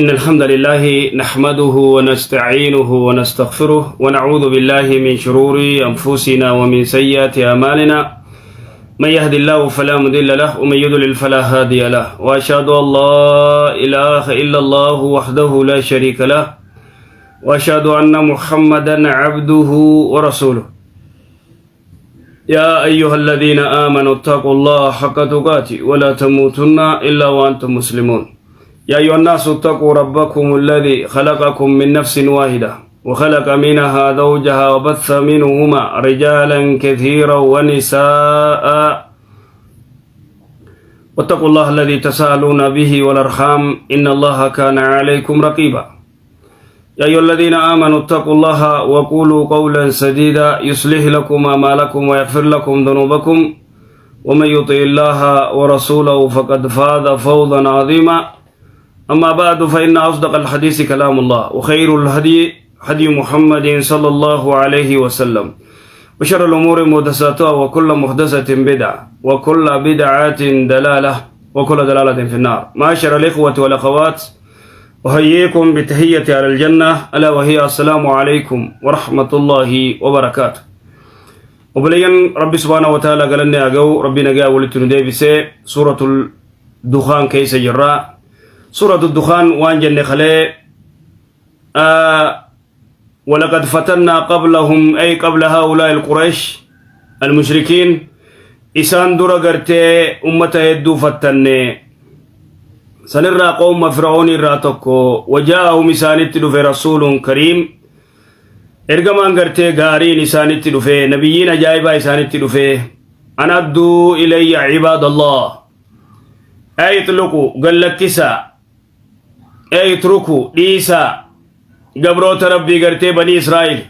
إن الحمد لله نحمده ونستعينه ونستغفره ونعوذ بالله من شرور أنفسنا ومن سيئات أعمالنا. من يهد الله فلا مضل له ومن يضلل فلا هادي له، وأشهد أن لا إله إلا الله وحده لا شريك له، وأشهد أن محمدا عبده ورسوله. يا أيها الذين آمنوا اتقوا الله حق تقاته ولا تموتن إلا وأنتم مسلمون. يا أيها الناس اتقوا ربكم الذي خلقكم من نفس واحدة وخلق منها زوجها وبث منهما رجالا كثيرا ونساء، واتقوا الله الذي تساءلون به والأرحام إن الله كان عليكم رقيبا. يا أيها الذين آمنوا اتقوا الله وقولوا قولا سديدا يصلح لكم أعمالكم ويغفر لكم ذنوبكم، ومن يطع الله ورسوله فقد فاز فوزا عظيما. أما بعد، فإن أصدق الحديث كلام الله، وخير الهدي هدي محمد صلى الله عليه وسلم، وشر الأمور محدثاتها، وكل محدثة بدعة، وكل بدعة ضلالة، وكل ضلالة في النار. معاشر الإخوة والأخوات، أحييكم بتحية أهل الجنة، ألا وهي السلام عليكم ورحمة الله وبركاته. Obboleeyyan Rabbi سبحانه وتعالى galanni haa ga'u. Rabbi nagaa walitti nu deebisee سورة الدخان keessa jirra. سورة الدخان waan jenne kalee ولقد فتنا قبلهم، أي قبل هؤلاء القريش المشركين، isaan dura gartee ummata hedduu fattanne. Sanirraa qawma Fir'aun irraa tokko. وجاءهم isaanitti dhufe رسول كريم، ergamaan gartee gaariin isaanitti dhufe, nabiyyiin ajaa'ibaa isaanitti dhufe. أن أدوا إلي عباد الله، أي اطلقوا gallakkisa، أي اتركوا dhiisa gabroota Rabbii gartee Banii Israa'il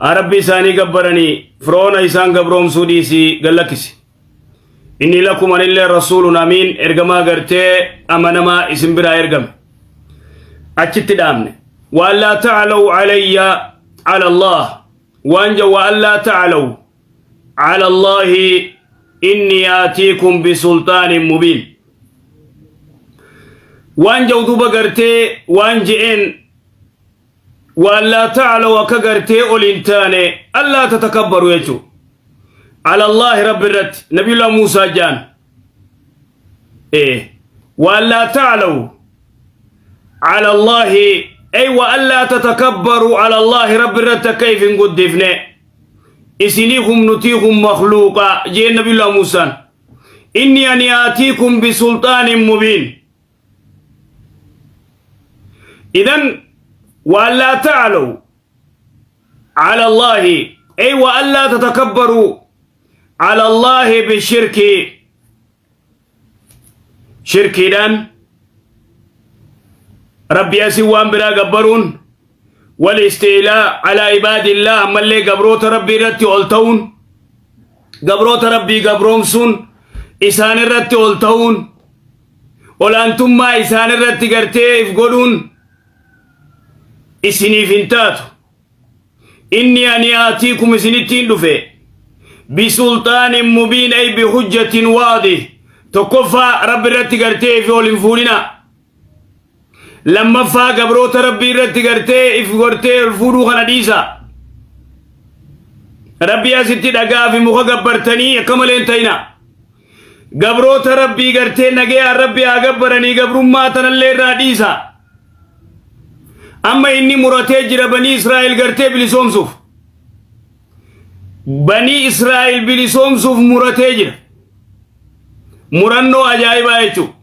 Rabbi isaanii gabbaranii Firoona isaan gabroomsuu dhiisii gallakkisi. إني لكم anillee رسول أمين ergamaa gartee amanamaa isin biraa ergame. Achitti dhaamne. وأن لا تعلوا علي على الله waan ja وأن لا تعلوا على الله إني آتيكم بسلطان مبين waan jau. Duuba gartee waan je'een وأن لا تعلوا akka gartee ol hin taane، ألا تتكبروا jechuu، على الله Rabbi irratti Nabiyullah Muusaa jaan وأن لا تعلوا على الله، أي وألا تتكبروا على الله Rabbi irratti akka if hin guddifne. Isiniikum nutiikum makhluuqa jeen Nabiyullah Muusaan. إني ani آتيكم بسلطان مبين. إذن وألا تعلوا على الله، أي وألا تتكبروا على الله بالشرك، shirkiidhaan Rabbi asii waan biraa gabbaruun، والاستيلاء على عباد الله ammallee gabroota Rabbii irratti ol ta'uun, gabroota Rabbii gabroomsuun, isaan irratti ol ta'uun, olaantummaa isaan irratti gartee if godhuun isiniif hin taatu. إني ani آتيكم isinittiin dhufe بسلطان مبين، أي بحجة واضح. Tokkoffaa Rabbi irratti gartee if ol hin fuudhina. Lammaffaa gabroota Rabbii irratti gartee if gortee ol fuudhuu kana dhiisa. Rabbii asitti dhagaa fi muka gabbartanii akka malee hin ta'ina. Gabroota Rabbii gartee nagayaan Rabbii haa gabbaranii, gabrummaa tanallee irraa dhiisa. Amma inni muratee jira Banii Israa'el gartee bilisoomsuuf. Banii Israa'el bilisoomsuuf muratee jira. Murannoo ajaa'ibaa jechuudha.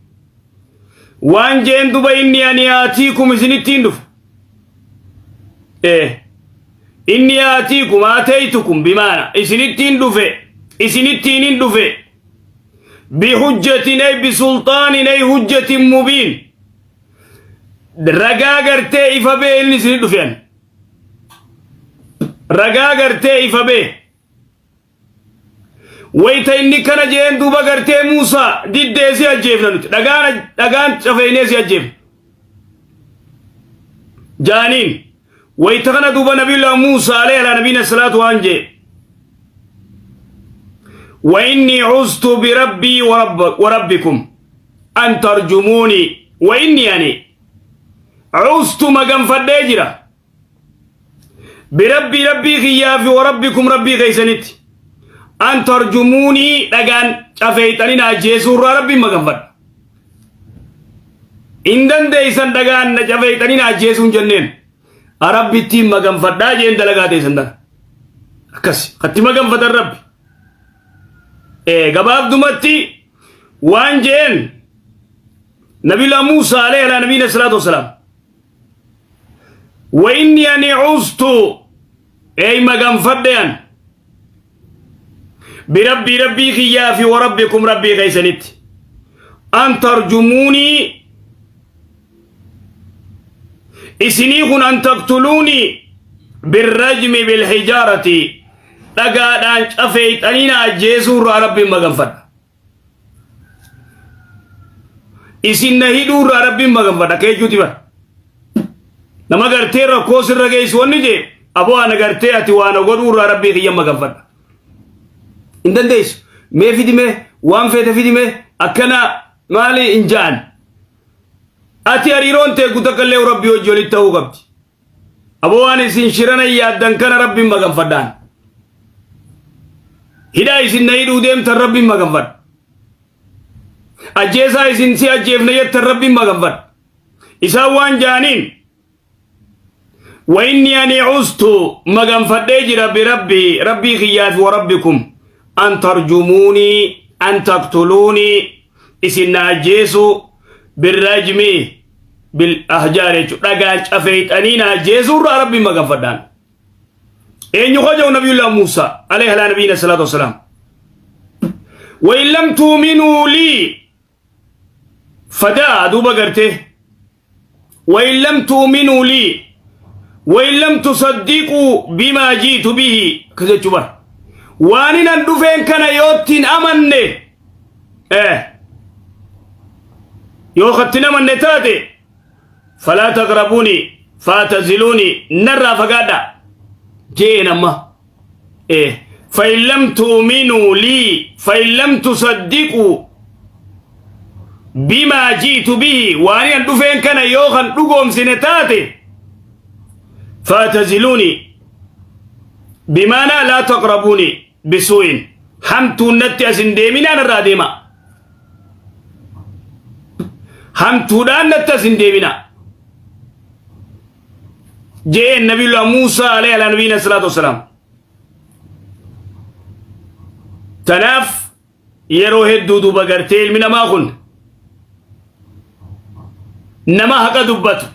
Waan jeen duba إني ani آتيكم isinittiin dhufa. إني آتيكم آتيتكم بمعنى isinittiin dhufe, isinittiin hin dhufe. بحجة، أي بسلطان، أي حجة مبين، ragaa gartee ifa bee inni isinit dhufe, ragaa gartee ifa bee. Wayta inni kana jeen duuba gartee Muusaa diddee si ajjeefna, nuti dhagaan dhagaan cafeynee si ajjeefna jaaniin. Wayta kana duuba Nabiyullah Muusaa عليه على نبينا الصلاة waan jee: وإني عزت بربي ورب وربكم أن ترجموني. وإني يعني Custu maganfadhee jira. Birabbii rabbii kiyyaa fi warabbikum rabbii keessanitti. An tarjumuunii dhagaan cafeeyxanii na ajjeesuu irraa rabbiin maganfadha. Hin dandeeysan dhagaan na cafeeyxanii na ajjeesuu hin jenneen. Rabbittiin maganfadhaa jeen dalagaa teessan tana. Akkas katti maganfatan rabbi. Gabaabdumatti waan jeen Nabila Muusaa alayhi ala nabiyina salaatu wasalaam. Wa inni ani custu ey maganfadhe an birabbii rabbii kiyyaa fi warabbikum rabbii keeysanitti an tarjumuunii isinii kun an taqtuluunii birrajmi bilhijaarati dhagaadhaan cafeeyxanii na ajjeesuu irraa rabbiin maganfadha. Isin na hidhuu irraa rabbiin maganfadha keechuuti bara. Nama gartee rakkoo sirra geessu wanni jee aboo ana gartee ati waa na godhuu irraa rabbii kiyya maganfadha. Hin dandeessu. Mee fidi mee waan feete fidi mee akkana maali hin ja'an. Ati hariiroon tee gutakkallee rabbii hojii walitti ta'uu qabdi. Aboo waan isin shirana yaaddan kana rabbiin maganfadhaan. Hidhaa isin na hidhuu deemtan rabbiin maganfadha. Ajjeesaa isin si ajjeefna jettan rabbiin maganfadha. Isaan waan jaaniin wa inni ani custu maganfadhee jira birabbii rabbii kiyyaa fi warabbikum an tarjumuunii an taqtuluunii isin na ajjeesuu birrajmii bil ahjaar jechuudha dhagaan cafeeyxanii na ajjeesuu irraa rabbiin maganfadhaan eenyu kaja'u nabiyullah Muusaa alayhi alaa nabiyina salaatu wassalaam wa in lam tuuminuu lii fadaa duuba gartee wa in lam tuuminuu lii wa in lam tusaddiquu bimaa jiitu bihi akkas jechuu bara waan inan dhufeen kana yoottiin amanne yoo katti namanne taate falaa taqrabuuni faataziluuni narraa fagaadha jeen amma فإن لم تؤمنوا لي فإن لم تصدقوا بما جئت به وأنا دفين كان يوخن دقوم سنتاتي فاعتزلوني بمعنى لا تقربوني بسوء Hamtuun natti as hin deeminaa narraa deemaa. Hamtuudhaan natti as hin deeminaa. Jeen Nabiyullah Muusaa alayhi ala nabiyina salaatu wassalaam. Tanaaf yeroo hedduu duuba gartee ilmi namaa kun nama haqa dubbatu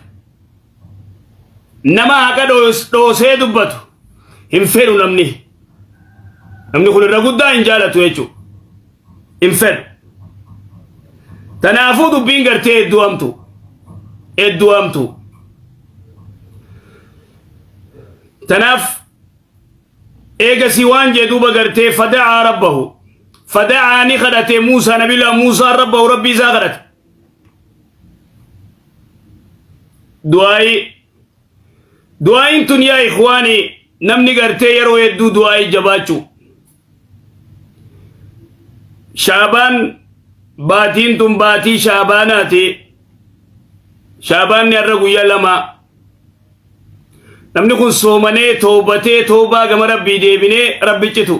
nama haqa dhoosee dubbatu hin fedhu namni. Namni kun irra guddaa hin jaalatu jechuudha. Hin fedhu. Tanaafuu dubbiin gartee hedduu hamtu. Hedduu hamtu. Tanaaf eegasii waan jee duuba gartee fada'aa rabbahu. Fada'aa ni kadhate Muusaa nabila Muusaa rabbahu rabbii isaa kadhate. Du'aayii Du'aa'iin tun yaa ikhwaani namni gartee yeroo hedduu du'aa'ii jabaachuu. Shaabaan baatiin tun baatii shaabaanaati. Shaabaanni har'a guyyaa lama. Namni kun soomanee toobatee toobaa gama rabbii deebinee rabbi citu.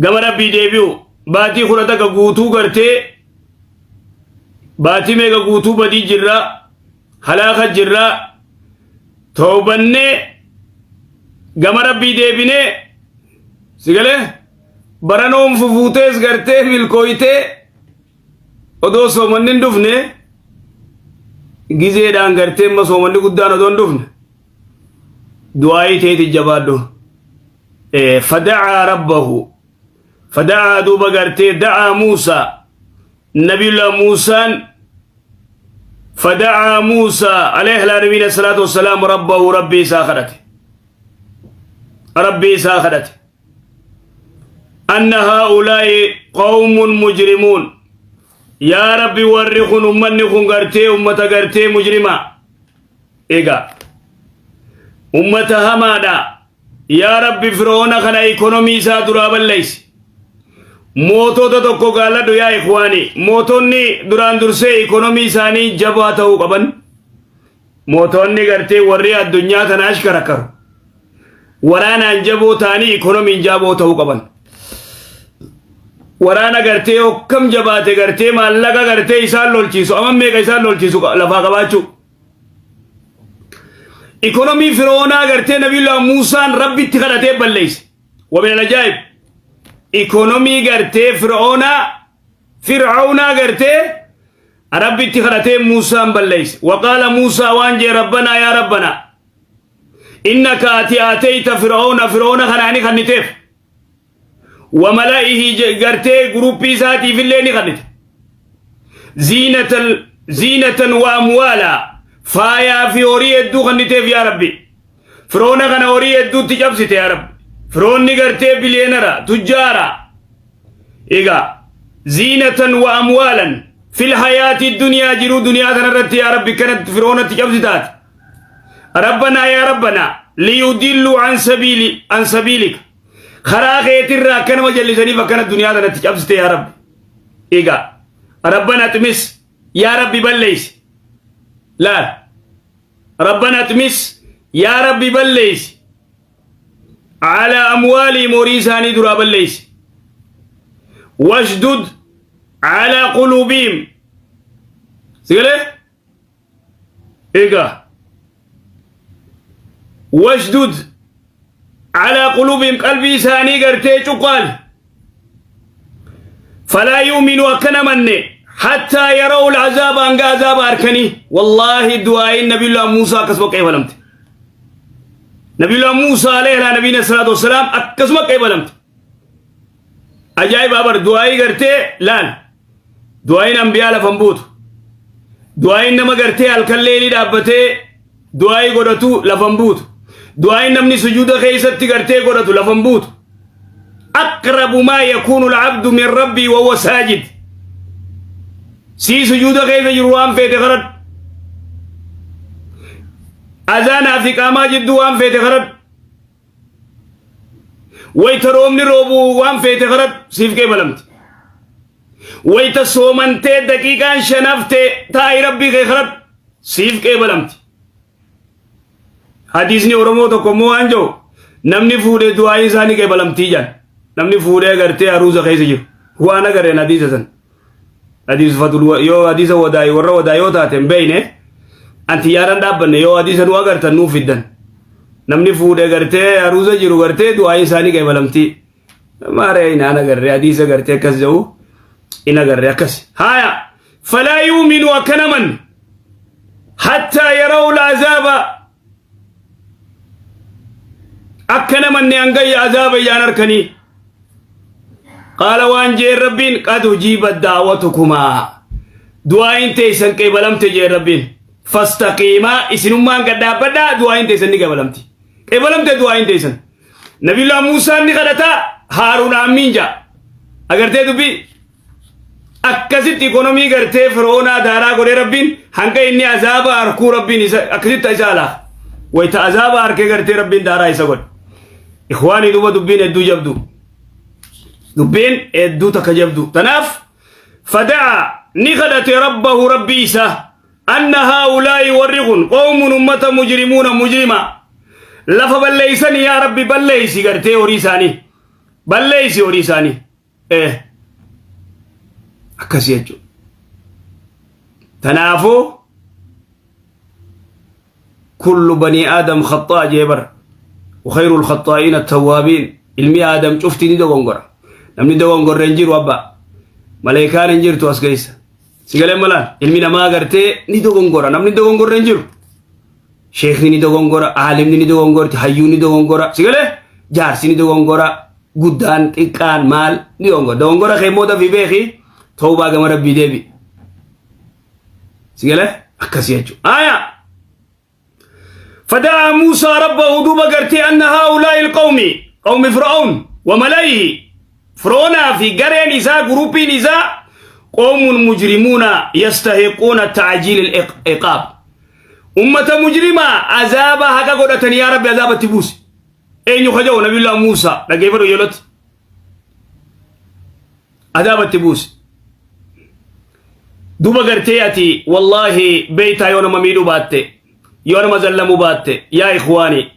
Gama rabbii deebi'u baatii 11 guutuu gartee baatii meeqa guutuu badii jirra. Halaaka jirra toobannee gama rabbii deebinee si galee baranoon fufuutees gartee milkooytee odoo soomanni hin dhufne gizeedhaan gartee amma soomanni guddaan odoo hin dhufne du'aayii teeti jabaadhu. Fada'aa rabbahu fada'aa duuba gartee da'aa Muusaa nabiyullah Muusaan fada'aa Muusaa alayhi ala nabiyina salaatu wassalaam rabbahu rabbii isaa kadhate rabbii isaa kadhate anna haa'ulaa'i qawmun mujrimuun yaa rabbi warri kun ummanni kun gartee ummata gartee mujrimaa egaa ummata hamaadha Yaa Rabbi Fir'oona kana ikonomii isaa duraa balleessi. Mootota tokko gaaladhu yaa ikhwaani. Mootonni duraan dursee ikonomii isaanii jabaa ta'uu qaban. Mootonni gartee warri addunyaa tana ashkarakaru waraanaan jaboo ta'anii ikonomiin jaboo ta'uu qaban. Waraana gartee hokkam jabaate gartee maallaqa gartee isaan lolchiisu amma meeqa isaan lolchiisu lafaa qabaachuu. Ikonomii Firoonaa gartee Nabiyyullaa Muusaan Rabbitti kadhatee balleesse. Wamin ajaa'ib. Ikonomii gartee Firoonaa Fir'aawnaa gartee Rabbitti kadhatee Muusaan balleesse. Waqaala Muusaa waan jee Rabbanaa yaa Rabbanaa. Innaka ati aateyta Fir'aawna Fir'aawna kanaa ni kanniteef. Wamala'ihi gartee guruppii isaatiif illee ni kannite. Ziinatan ziinatan wa amwaala faayaa fi horii hedduu kanniteef yaa Rabbi. Firoona kana horii hedduutti cabsite yaa Rabbi. Firoonni gartee biliyeenara tujjaara. Egaa ziinatan wa amwaalan fil hayaati duniyaa jiruu duniyaa kanarratti yaa Rabbi kanatti firoonatti cabsitaati. Rabbanaa yaa Rabbanaa liyudilluu an sabiili an sabiilika karaa keetirraa akka nama jallisaniif akkana duniyaa tanatti cabsite yaa Rabbi. Egaa Rabbana ximis yaa Rabbi balleessi. Laal Rabbana ximis yaa Rabbi balleessi. Calaa amwaalihim horii isaanii duraa balleessi. Washdud calaa quluubihim. Sigalee? Egaa washdud calaa quluubihim qalbii isaanii gartee cuqqaali. Falaa yu'minuu akka namanne hattaa yarawu al'azaaba hanga azaaba arkanii. Wallaahi du'aa'iin nabiyullah Muusaa akkasuma qeebalamte. Nabiyullah Muusaa alayhi alaa nabiyina salaatu wassalaam akkasuma qeebalamte. Ajaa'iba bar du'aa'ii gartee laal. Du'aa'iin ambiyaa lafan buutu. Du'aa'iin nama gartee halkan leelii dhaabbatee du'aa'ii godhatu lafan buutu. Du'aa'iin namni sujuuda keessatti gartee godhatu lafan buutu. Aqrabu maa yakuunu al-abdu min rabbii wa huwa saajid. Sii sujuuda keessa jiru waan feete kadhadhu. Azaanaa fi qaamaa jidduu waan feete kadhadhu. Wayta roobni roobu waan feete kadhadhu siif qeebalamti. Wayta soomantee daqiiqaan shan hafte taa'i rabbii kee kadhadhu siif qeebalamti. Hadiisni Oromoo tokko immoo waan jiru namni fuudhee du'aa'iin isaa ni qeebalamtii jedhan. Namni fuudhee agartee aruuza keessa jiru. Waan agarreen hadiisa san. Hadiisa fatul yoo hadiisa wadaa'ii warra wadaa'ii yoo taate hin beekne anti yaadan dhaabbanne yoo hadiisa nu agartan nuuf fiddan. Namni fuudhee gartee aruuza jiru gartee du'aa'iin isaa ni qeebalamtii. Maaree hin aan agarree hadiisa gartee akkas jedhu hin agarree akkas. Haaya falaa yuuminu akka naman hattaa yarawu azaaba akka namanne hanga azaaba iyyaan harkanii. Qaala waan jeen rabbiin qad ujiibat da'watukumaa du'aa'iin teessan qeebalamte jeen rabbiin fastaqiimaa isinummaan gad dhaabbadhaa du'aa'iin teessan ni qeebalamti qeebalamte du'aa'iin teessan Nabiyullah Muusaan ni kadhata Haaruun aammiin jaa agartee dubbii akkasitti ikonomii gartee firoonaa daaraa godhee rabbiin hanga inni azaaba harkuu rabbiin isa akkasitti isa alaaf wayta azaaba harkee gartee rabbiin daaraa isa godhe ikhwaanii duuba dubbiin hedduu jabdu dubbiin hedduu takka jabdu tanaaf fada'a ni kadhate rabbahu rabbii isaa anna haa'ulaa'i warri kun qawmun ummata mujrimuuna mujrima lafa balleeysani yaa rabbi balleeysi gartee horii isaanii balleeysi horii isaanii Eh. Akkasii jechuudha. Tanaafuu kullu banii aadam khaxaa jee bar وخير الخطائين التوابين ilmi aadam cufti ni dogongora namni dogongorre hin jiru abba maleekaan hin jirtu as keessa si galee malaan ilmi namaa gartee ni dogongora namni dogongorre hin jiru sheekni ni dogongora aalimni ni dogongorti hayyuun ni dogongora si galee jaarsi ni dogongora guddaan xiqqaan maal ni dogongora dogongora kee immoo dafii beeki tawbaa gama rabbii deebi si galee akkasii jechuudha aayaa فدعا موسى ربه دوبا قرتي أن هؤلاء القوم قوم فرعون وملئه فرعون في قرين إذا جروبين إذا قوم مجرمون يستحقون تعجيل العقاب أمة مجرمة عذاب هكا قدتني يا ربي عذاب تبوس eenyu ka jedhu nabiyullah Muusaa dhaggeeffadhu ijoolloti adaabatti buusi duba gartee ati wallaahi beeytaa yoo nama miidhuu baatte Yoo nama zallamuu baatte, yaa ikhwaani,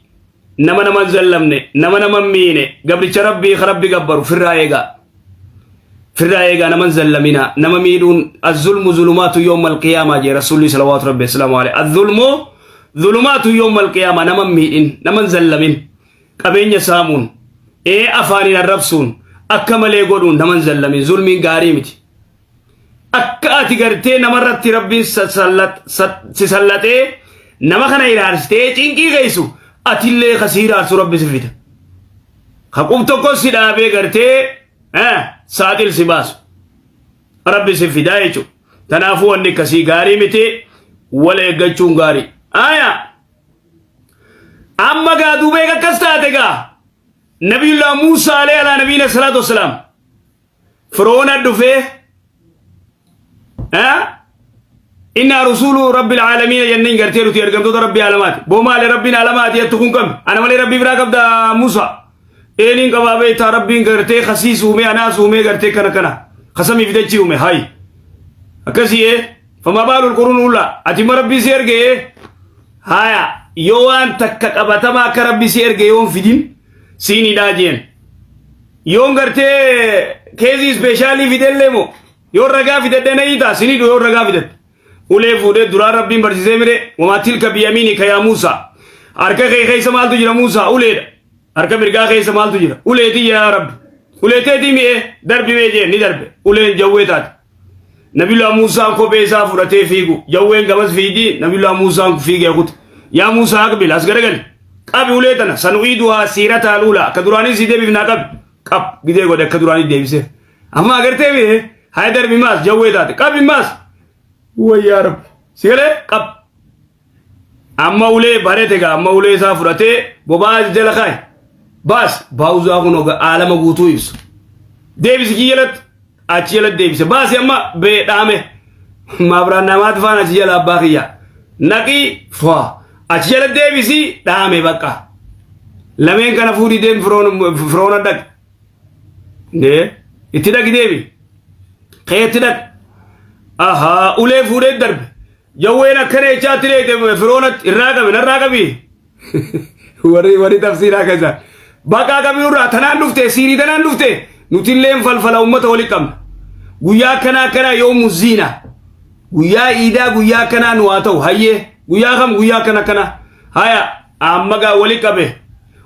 nama nama hin zallamne, nama nama hin miine, gabricha Rabbii ka Rabbi gabbaru firraa eegaa. Firraa eegaa, nama hin zallaminaa. Nama miidhuun azzulmu zulumaatu yawmal qiyaamaa jee Rasuulli salawaatu Rabbi asalaamu alayhi. Azzulmu zulumaatu yawmal qiyaamaa. Nama hin miidhin, nama hin zallamin. Qabeenya saamuun, afaaniin arrabsuun, akka malee godhuun, nama hin zallamin. Zulmiin gaarii miti. Akka ati gartee namarratti Rabbiin si sallaxee nama kana iraarsitee cinqii geessu, atillee ka si iraarsu Rabbi si fida. Ka qub tokko si dhaabee gartee saaxil si baasu Rabbi si fidaa jechuudha. Kanaafuu wanni akkasii gaarii miti, wal eeggachuun gaarii. Aya, amma gaa duubee akkas taate gaa Nabiyullah Muusaa alayhi alaa nabiyina salaatu wassalaam Firoona dhufee, "Innaa rusulu rabbil aalamiina" jenneen, gartee nuti ergamtoota rabbii alamaati. Boo maali rabbiin alamaati jettu kun kami? Ana malee rabbii biraa qabda, Muusaa? Eeniin qabaa beektaa, rabbiin gartee kasiis uume, anaas uume, gartee kana kana kasamii fidachii uume. Hayi, akkasii famaa baalul quruun uula, ati ma rabbii si erge? Haya, yoo waan takka qabatamaa akka rabbi si erge yoon fidin siinidhaa jeen. Yoon gartee keezii ispeeshaalii fidellee moo yoon ragaa fidadhe na hiitaa sinidhu. Yoon ragaa fidatte, ulee fuudhee, duraan rabbiin barsiisee mire, "Wamaa tilka biyamiinika yaa Muusaa?" Harka kee keessa maaltu jira, Muusaa? Uleedha. Harka mirgaa keessa maaltu jira? Uleetii yaa Rabbi. Uleeteetii mi'ee darbi mee jeen, ni darbe. Uleen jawwee taate. Nabiyullah Muusaan kophee isaa fudhatee fiigu, jawween gamas fiigii, Nabiyullah Muusaan fiigee kute. "Yaa Muusaa, aqbil, as garagali, qabi ulee tana. Sanu'iiduhaa siirataa luula, akka duraanii si deebifnaa, qabi." Qab gidee godhe, akka duraanii deebiseef. Amma agartee mi'ee, haa darbi maas, jawwee taate. Qabi maas, wayyaa Rabbi, si galee, qab. Amma ulee barete gaa, amma ulee isaa fudhatee bobaa jala kaa'e. Baas baawuzaa kun aalama guutuu ibsu. Deebisi kiyya jalatti, achi jalatti deebise. Baasi amma bee dhaame. Maabiraan namaati faana achi jala abbaa kiyya. Naqii faa achi jala deebisi, dhaame bakka. Lameen kana fuudhii deem, firoona dhaqi. Itti dhaqi, deebi. Keetti dhaqi. Ahaa, ulee fuudhee darbe. Jawween akkana jechaatti dheeyte firoonatti, "Irraa qabi, narraa qabi." Warri tafsiiraa keessa. Baqaa qabi nurraa, tanaan dhufte, siirii tanaan dhufte, nutilleen falfala ummata wali qabna. Guyyaa akkanaa akkanaa yoo muziina. Guyyaa iidaa, guyyaa akkanaa nu haa ta'u, hayyee, guyyaa kam, guyyaa akkana akkana. Haya, amma gaa wali qabe,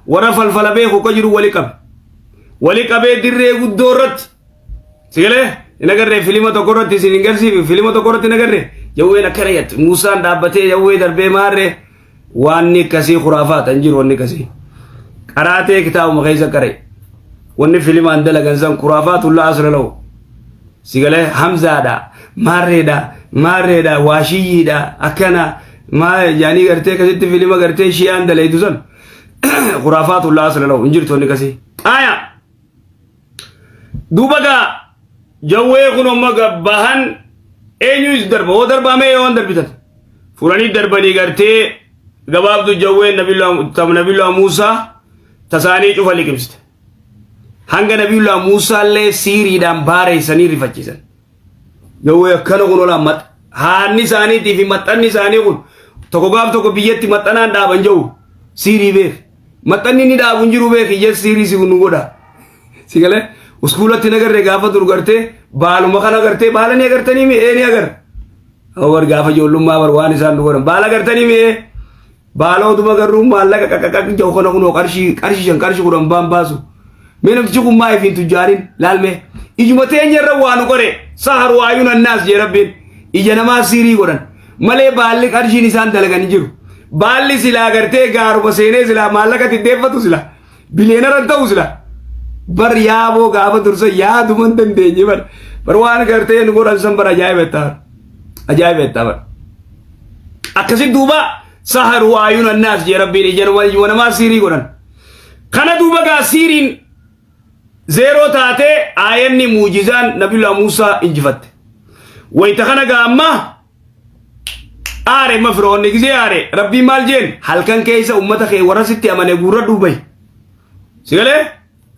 warra falfala beeku ka jiru wali qabe. Wali qabee dirree guddoo irratti. Sigalee hin agarree? Filima tokko irratti isin hin garsiif, filima tokko irratti hin agarree? Jawween akkana jettu, Muusaan dhaabbatee jawwee darbee maarree, waanni akkasii khuraafaata, hin jiru wanni akkasii. Qaraatee kitaabuma keessa qare. Wanni filimaan dalagan san khuraafaatu laa asla lahu. Sigalee Hamzaadha, maarreedha, maarreedha, waashiyyiidha, akkana maa jaanii gartee akkasitti filima gartee shi'aan dalaytu san khuraafaatu laa asla lahu, hin jirtu wanni akkasii. Aayaa. Duuba gaa jawwee kun amma gabbahan eenyuus darba hoo darbaamee yoo waan darbitan fuudhanii darbanii, gartee gabaabdu jawween Nabiyullah Muusaa tasaanii cufa liqimsite. Hanga Nabiyullah Muusaa illee siiriidhaan baareessanii rifachiisan. Jawwee akkana kun olaan haanni isaaniitii fi maxxanni isaanii kun tokko, gaaf tokko biyyatti maxxanaan dhaaban jiru siirii beek. Maxxanni inni dhaabu hin jiru beek, ija siirii si nu godha. Si galee uskuulatti nagarree gaafa dur gartee baaluma kana gartee baala ni agartanii mi'ee ni agarra. Awwar gaafa ijoollummaa bar waan isaan nu godhan, baala agartanii mi'ee, baala oduma garuu maallaqa qaqaqaq jedhu kana kunoo qarshii, qarshii 5, qarshii 10 baan baasu. Mee namtichi kun maa ifiin tujjaarin laalmee ijuma teenya irra waa nu qore. Saharu ayuun annaas jee Rabbiin, ija namaa siirii godhan malee baalli qarshiin isaan dalagan jiru. Baalli silaa gartee gaaruma seenee silaa maallaqa tiddeeffatu, silaa biliyeenara ta'u silaa. Bar yaaboo gaafa dursa yaaduma hin dandeenye, bar waan gartee nu godhan san bar ajaa'iba ta'an, ajaa'iba ta'an bar. Akkasi duuba saharu ayuun annaas jee Rabbiin, ija namaa siirii godhan. Kana duuba gaa siiriin zeeroo taatee aayanni muujizaan Nabiyullah Muusaa injifatte. Wayita kana gaa amma aare, amma firoonni gisee aare, Rabbiin maal jeen? "Halkan keessa ummata kee warra sitti amane guurradhuu bahi." Sigalee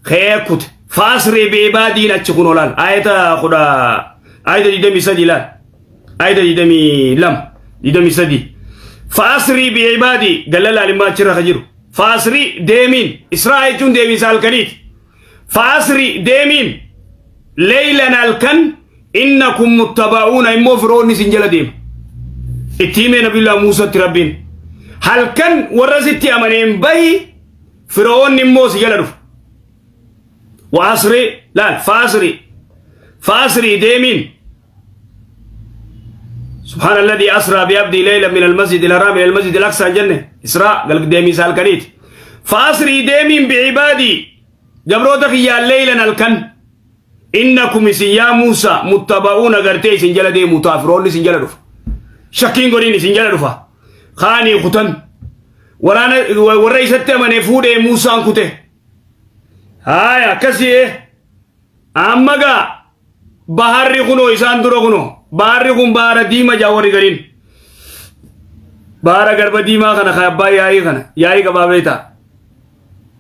kee kute. Faasree beebaadiin achi kun olaal ayata 10, ayata 23 ilaal, ayata 22, 23. Fa'asrii bi'ibaadii galla laalimmaa achirra ka jiru. Fa'asrii deemiin Israa jechuun deemiinsa halkaniiti. Fa'asrii deemiin leeylan halkan innakum muttaba'uuna immoo firoonni isin jala deema. Itti himee Nabiyullaa Muusatti Rabbiin. Halkan warra sitti amaneen bahi firoonni immoo si jala dhufa. Wa'asrii laal fa'asrii fa'asrii deemiin سبحان الذي أسرى بعبده ليلا من المسجد الحرام إلى المسجد الأقصى جنة إسراء قال ديمي سال كريت فأسري ديمين بعبادي جبروتك يا ليلا الكن إنكم يا موسى متبعون غرتي سنجل دي متافرون سنجل رف شكين غرين سنجل رفا خاني ختن ورانا ورئيس التمن فود موسى كته هايا كسيه Amma gaa baharri kunoo isaan dura kunoo baharri kun bahara diima jaa warri gariin. Bahara garba diimaa kana kan abbaa yaa'ii kana yaa'ii qabaa beektaa.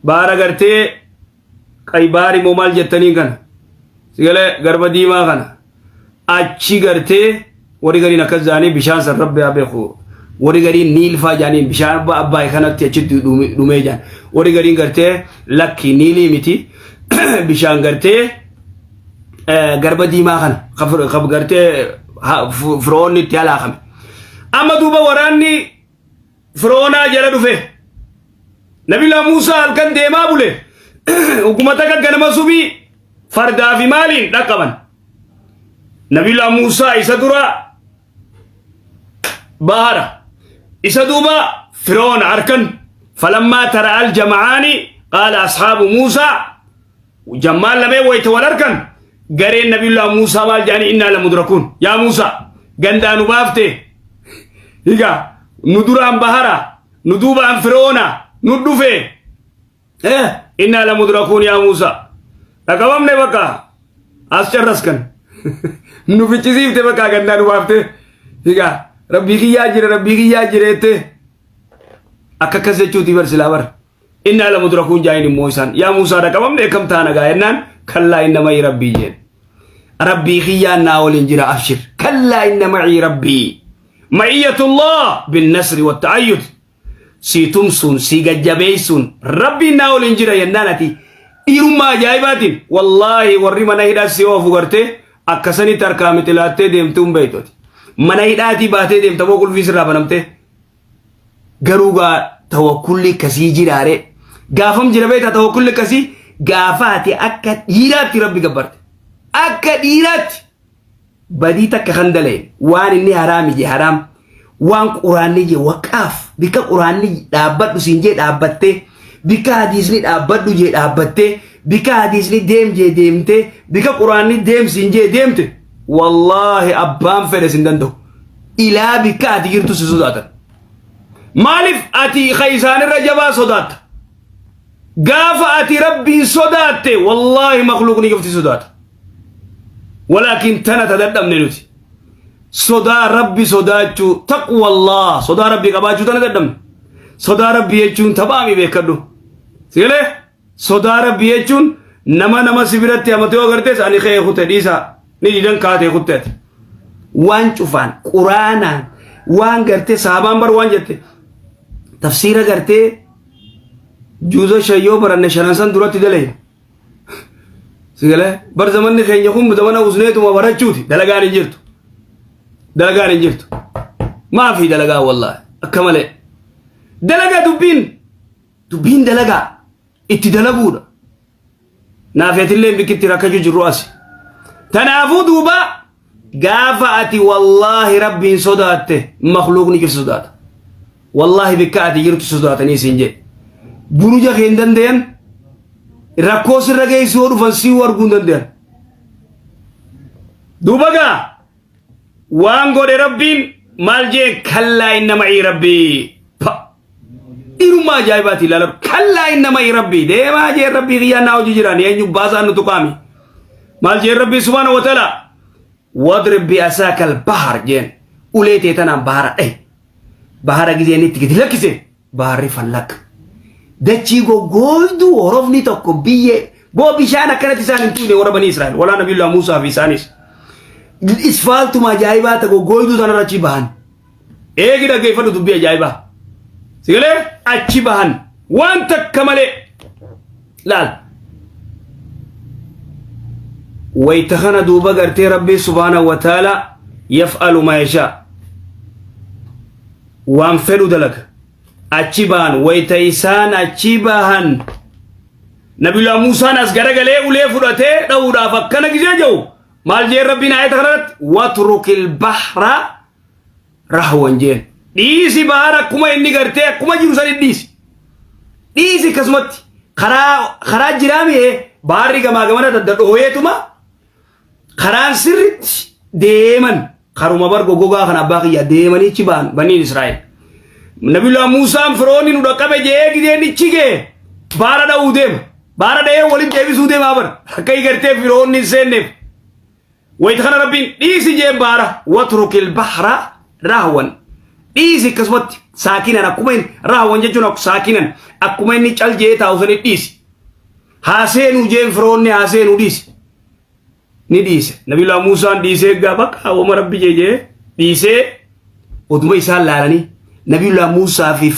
Bahara gartee qay bahari moo maal jettaniin kana. Sigalee garba diimaa kana achi gartee warri gariin akkas jaanii bishaan san rabbi haa beeku. Warri gariin niilfaa jaaniin bishaan abbaa abbaay kanatti achitti dhumee jaan. Warri gariin gartee lakki niilii miti bishaan gartee garba diimaa kana ka gartee firoonni itti halaakame. Amma duuba waraanni firoonaa jala dhufe. Nabila Muusaa halkan deemaa bule. Hukumata takka ganama subii fardaa fi maaliin dhaqqaban. Nabila Muusaa isa dura bahara isa duuba firoona harkan falammaa tara al jama'aani qaala ashaabu Muusaa jammaan lameen wayta wal harkan gareen nabiyullah Muusaa maal jedhanii innaa lamudrakuun yaa Muusaa gandaa nu baafte higa nu duraan bahara nu duubaan firoona nu dhufe Innaa lamudrakuun yaa Muusaa. Dhaqabamne bakka as carraskan. Nu ficcisiifte bakka gandaa nu baafte. Egaa rabbii kiyyaa jira rabbii kiyyaa jira jettee akka akkas jechuuti bar silaa bar. Innaa lamudrakuun jaayin immoo isaan yaa Muusaa dhaqabamne akkam taana gaa jennaan kallaa inna ma'i rabbii jeen. Rabbii kiyyaan naa waliin jira abshir. Kallaa inna ma'i rabbii. Ma'iyyatullah bin nasri wa ta'ayyud. sii tumsuun sii gajjabeessuun rabbiin naa waliin jira jennaan ati dhiirummaa ajaa'ibaatiin wallaahi warri mana hidhaa si oofu gartee akkasanitti harkaa mixilaattee deemtuu hin beektu ati. Mana hidhaatii baatee deemta moo qulfii sirraa banamtee garuu gaa tawakkulli akkasii jiraare gaafam jira beektaa tawakkulli akkasii gaafa ati akka dhiiraatti rabbi gabbarte akka dhiiraatti badii takka kan dalayne waan inni haraami je haraam waan quraanni je waqaaf bikka quraanni dhaabbadhu siin jee dhaabbattee bikka hadiisni dhaabbadhu jee dhaabbattee bikka hadiisni deem jee deemtee bikka quraanni deem siin jee deemte wallaahi abbaan fedhe sin danda'u ilaa bikka ati jirtu si sodaatan maaliif ati ka isaanirra jabaa sodaatta gaafa ati rabbiin sodaatte wallaahi makluuqni cufti sodaata Walaakin tana ta dadhabne nuti. Sodaa Rabbi sodaachuu taqwallah sodaa Rabbi qabaachuu tana dadhabne. Sodaa Rabbi jechuun taphaami beekadhu. Sigalee sodaa Rabbi jechuun nama nama si biratti hamate yoo agartees ani ka'ee kute dhiisaa ni didan kaatee kutte ati. Waan cufaan quraanaan waan gartee sahabaan bar waan jette tafsiira gartee juuza shayyoo baranne shanan san duratti dalayna. Sigalee bar zamanni keenya kun zamana usneetuma barachuuti dalagaan hin jirtu. Dalagaan hin jirtu. Maafi dalagaa wallaahi akka malee. Dalagaa dubbiin dubbiin dalagaa itti dalaguudha. Naafeetillee bikkitti rakkachuu jirru asi. Tanaafuu duuba gaafa ati wallaahi rabbiin sodaatte makluuqni cufti sodaata. Wallaahi bikka ati jirtu sodaatanii siin jedhe. Buruja kee hin dandayan rakkoo sirra geessu yoo dhufan sii arguu hin dandayan. Duuba gaa waan godhe rabbiin maal jeen kallaa inna ma'ii rabbii. Pa. Dhiirummaa ajaa'ibaati ilaalan kallaa inna ma'ii rabbii deemaa jeen rabbii kiyyaan naa hojii jiraan eenyu baasaan nu tuqaami. Maal jeen rabbii subhaana wa ta'ala wadrib bi asaakal bahar jeen ulee tee tanaan bahara dhahi. Bahara gizeen itti gadi lakkise baharri fallaq. Dachii goggooyduu horofni tokko biyyee boo bishaan akkanatti isaan hin tuune warra banii Israa'el walaa nabiyullaa Muusaa fi isaanis. Isfaaltuma ajaa'ibaa ta goggooyduu tanarra achi bahan. Eegi dhaggeeffadhu dubbii ajaa'ibaa. Sigalee achi bahan waan takka malee laal. Wayta kana duuba gartee Rabbii subhaanahu wa ta'ala yaf'alu maa yashaa. Waan fedhu dalaga. Achi bahan wayta isaan achi bahan Nabiyullah Muusaan as garagalee ulee fudhatee dha'uudhaaf akkana gizee jiru maal jeen Rabbiin aayata kanarratti watrukil bahra rahwan jeen dhiisi bahara akkuma inni gartee akkuma jiru san dhiisi dhiisi akkasumatti karaa karaa jiraamee baharri gamaa gamana dadda dhooyeetuma karaan sirritti deeman karuma bar goggogaa kan abbaa kiyya deemanii achi ba'an baniin Israa'el. Nabiyullah Muusaan firoonni nu dhaqqabe jee gideen ichi gee baara dha'uu deema. Baara dha'ee waliin deebisuu deemaa bara. Akka gartee firoonni hin seenneef. Wayita kana Rabbiin dhiisi jeen baara watrukil bahra rahwan. Dhiisi akkasumatti saakinan akkuma inni rahwan jechuun akkuma saakinan akkuma inni cal jee taa'u sanii dhiisi. Haa seenuu jeen firoonni haa seenuu dhiisi. Ni dhiise. Nabiyyullaa Muusaan dhiisee egaa bakka wama Rabbi jee jee dhiisee oduma isaan laalanii Nabiyyullaa Muusaa fi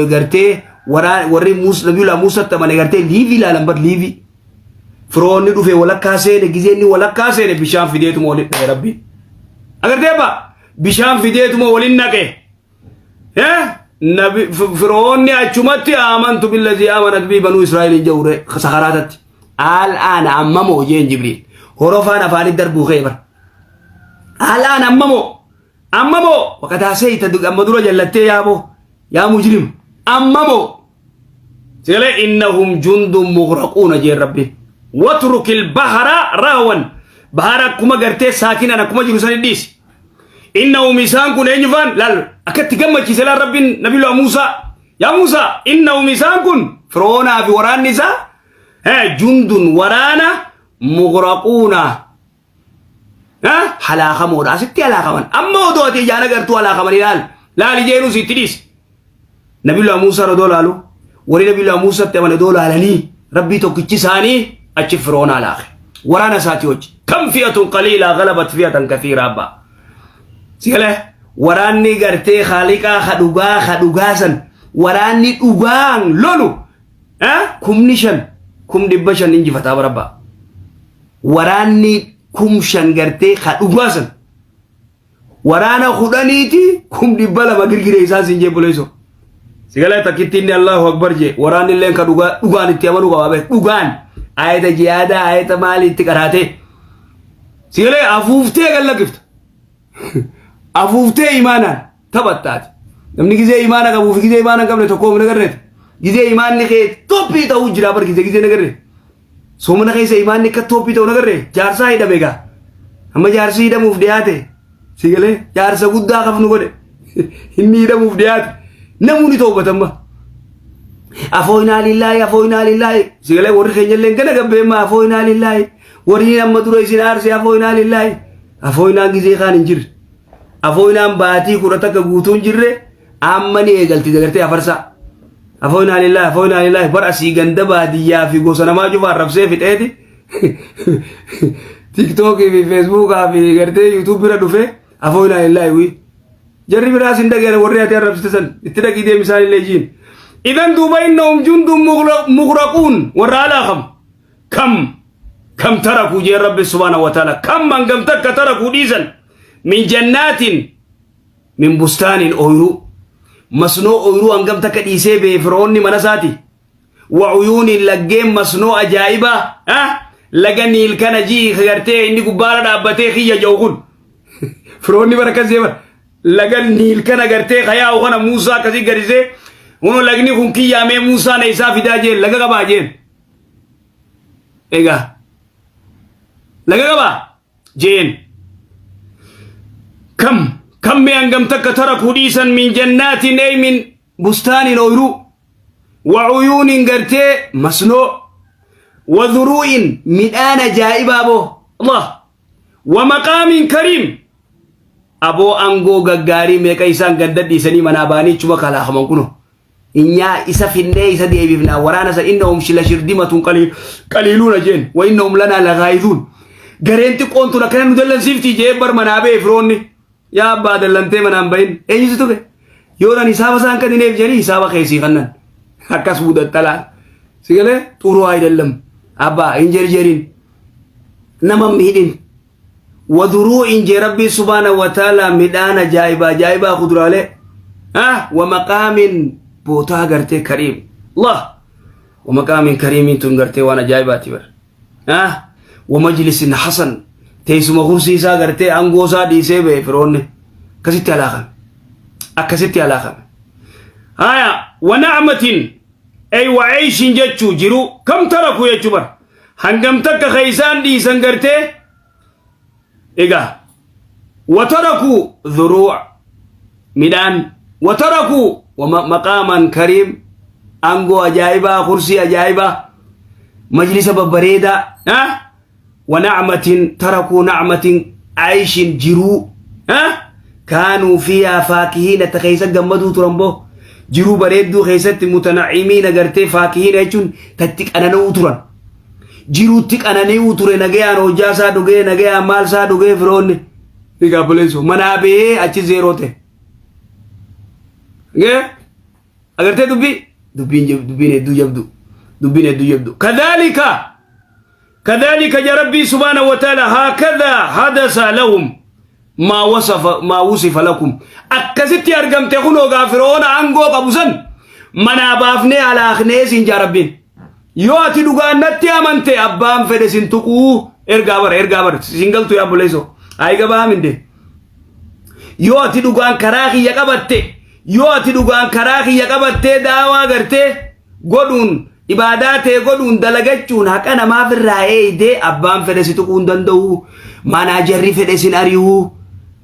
gartee warri Nabiyyullaa Muusaatti amane gartee liivii laalan bar liivii. Firoonni dhufe walakkaa seene gizee inni walakkaa seene bishaan fideetuma waliin dhahe Rabbi. Agartee abbaa bishaan fideetuma waliin naqe. Nabi firoonni achumatti amantu billazii amanat bii banuu Israa'el hin jawre sakaraatatti. Al'aana ammamoo jeen Jibriil. Horofaan afaanitti darbuu ka'e bara. Al'aana ammamoo ammamoo waqataa seeyta amma dura jallattee yaaboo yaa mujrim ammamoo. Sila innahum jundun mughraquuna jeen Rabbiin. Watrukil bahara rahwan. Bahara akkuma gartee saakinan akkuma jiru san dhiisi. Innahum isaan kun eenyu faan laal akkatti gammachiise laal Rabbiin Nabiyyullaa Muusaa. Yaa Muusaa innahum isaan kun Firoonaa fi waraanni isaa jundun waraana mughraquuna. Halaakamoodha asitti halaakaman amma odoo ati ijaan agartuu halaakaman ilaal laali jeenuu sitti dhiisi. Nabiyyullaa Muusaan odoo laalu warri Nabiyyullaa Muusaatti amane odoo laalanii Rabbii tokkichi isaanii achi Firoonaa laaqe. Waraana isaatii hojii. Kam fi'atun qaliilaa galabat fi'atan kathiiraa abbaa. Sigalee waraanni gartee haaliqaa ka dhugaa ka dhugaa san waraanni dhugaan lolu kumni 5 500,000 injifataa barabbaa. Waraanni 5,000 gartee ka dhugaa san waraana 10ti 200,000 girgiree isaan siin jee buleesoo. Sigalee takkitti inni Allahu Akbar jee waraanni illeen ka dhugaa dhugaan itti amanuu qaba beek dhugaan ayata jihaadaa ayata maalii itti qaraatee. Sigalee afuuftee gallakifta. Afuuftee imaanaan taphattaati. Namni gizee imaana qabuu fi gizee imaana hin qabne tokko hin agarreeti. Gizee imaanni kee toppii ta'uu jira bar gizee gizee hin agarree. Soomana keessa imaanni akka toophii ta'u nagarree jaarsaa hidhame egaa. Amma jaarsi hidhamuuf dhiyaate. Si galee jaarsa guddaa kafnu godhe. Inni hidhamuuf dhiyaate. Namuu ni toobatamma. Afooynaa lillaahi afooynaa lillaahi. Si galee warri keenya illee gana gabbeemma afooynaa lillaahi. Warri amma dura isin aarse afooynaa lillaahi. Afooynaan gizee kaan hin jirre. Afooynaan baatii 11 guutuu hin jirre amma ni eegalti dagartee afarsaa. Afooynaa lillaahi afooynaa lillaahi bar asii ganda baadiyyaa fi gosa namaa cufa arrabsee fixeeti. Tiktookii fi feesbuukaa fi gartee yuutuub bira dhufee afooynaa lillaahi wii. Jarri biraas hin dhageen warri ati arrabsite san itti dhaqii deemi isaan illee jiin. Idan duuba innahum jundun mughraquun warra alaaqamu. Kam kam tarakuu jee rabbi subhaanahu wa ta'ala kam hangam takka tarakuu dhiisan min jannaatin min bustaanin ooyruu masnoo ooyruu hangam takka dhiisee bee firoonni mana isaati wa uyuuniin laggeen masnoo ajaa'ibaa laga niil kana jii gartee inni gubbaara dhaabbatee kiyya jedhu kun firoonni bara akkas deeman laga niil kana gartee kayaa'u kana muusaa akkasii gadisee kunoo lagni kun kiyyaamee muusaa na isaa fidaa jeen laga qabaa jeen egaa laga qabaa jeen kam kam mee hangam takka tarakuu dhiisan min jannaatin ey min bustaanin ooyruu wa uyuunin gartee masnoo wa dhuruu'in midhaan ajaa'ibaa boo Allah wa maqaamin kariim aboo angoo gaggaarii meeqa isaan ganda dhiisanii manaa baanii chuma kalaakaman kuno Inyaa isa finnee isa deebifnaa waraana san innahum la shirdimatun qaliiluuna jeen wa innahum lanaa lagaayizuun. Gareen xiqqoon tun akkana nu dallansiifti jee bar manaa ba'e firoonni. Yaa abbaa dallantee manaan bahin eenyu si tuqe? Yoo nan hisaaba isaan kannineef jedhanii hisaaba keessii kannan. Akkas mudaxxalaa. Si galee xuruu ayidallam. Abbaa hin jerjerin. Nama miidhin. Waduruu'in jee Rabbii subhaanahu wa ta'ala midhaan ajaa'ibaa ajaa'ibaa kuduraalee. Ah, wa maqaamin bootaa gartee kariim. Allah. Wa maqaamin kariimiin tun gartee waan ajaa'ibaati bar. Ah, wa majlisin hasan teessuma kursii isaa gartee aangoo isaa dhiisee ba'e firoonni. Akkasitti halaakame. Akkasitti halaakame. Haya, wa na'matin ay wa ayshin jechuu jiru kam taraku jechuu bar. Hangam takka ka isaan dhiisan gartee egaa watarakuu dhuruuc midhaan watarakuu maqaaman kariim aangoo ajaa'ibaa kursii ajaa'ibaa majlisa babbareedaa wa na'matin tarakuu na'matin ayshin jiruu kaanuu fiihaa faakihiina ta keessa gammaduu turan boo jiruu bareedduu keessatti mutana'imiina gartee faakihiina jechuun tatti qanana'uu turan jiruutti qanani'uu ture nagayaan hojjaa isaa dhugee nagayaan maal isaa dhugee firoonni egaa buleessu manaa bahee achi zeeroo ta'e. Gee agartee dubbii dubbiin dubbiin hedduu jabdu dubbiin hedduu jabdu kadhaalika kadhaalika ja rabbii subhaanahu wa ta'ala haakadhaa hadasa lahum maa wasafa maa wusifa lakum akkasitti argamte kunoo gaa firoona aangoo qabu san manaa baafnee alaaknee siin jaa rabbiin yoo ati dhugaan natti amante abbaan fedhe sin tuquu ergaa bara ergaa bara sin galtu yaa buleessoo ayi gabaa minde yoo ati dhugaan karaa kiyya qabatte yoo ati dhugaan karaa kiyya qabattee daawaa gartee godhuun Ibaadaa tee godhuun dalagachuun haqa namaaf irraa eeydee abbaan fedhe si tuquu hin danda'u. Maanaajarri fedhe sin ari'u.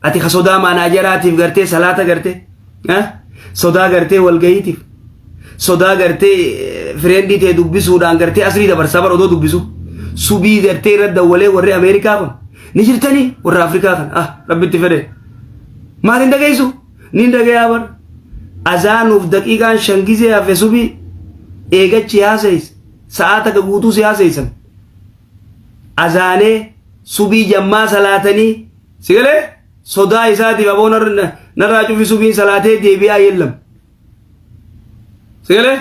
Ati ka sodaa maanaajaraatiif gartee salaata gartee sodaa gartee walgahiitiif sodaa gartee fireendii tee dubbisuudhaan gartee asrii dabarsaa bara odoo dubbisu. Subii gartee irra dawwalee warri Ameerikaa kun ni jirtanii warra Afrikaa kan ah rabbitti fedhe maal hin dhageessu? Nin dhagayaa bar. Azaanuuf daqiiqaan 5 gizee hafe subii eegachi haaseys sa'aa takka guutuu si haaseysan. Azaanee subii jammaa salaatanii si galee sodaa isaatiif aboo narraa cufi subiin salaatee deebi'aa yellam. Si galee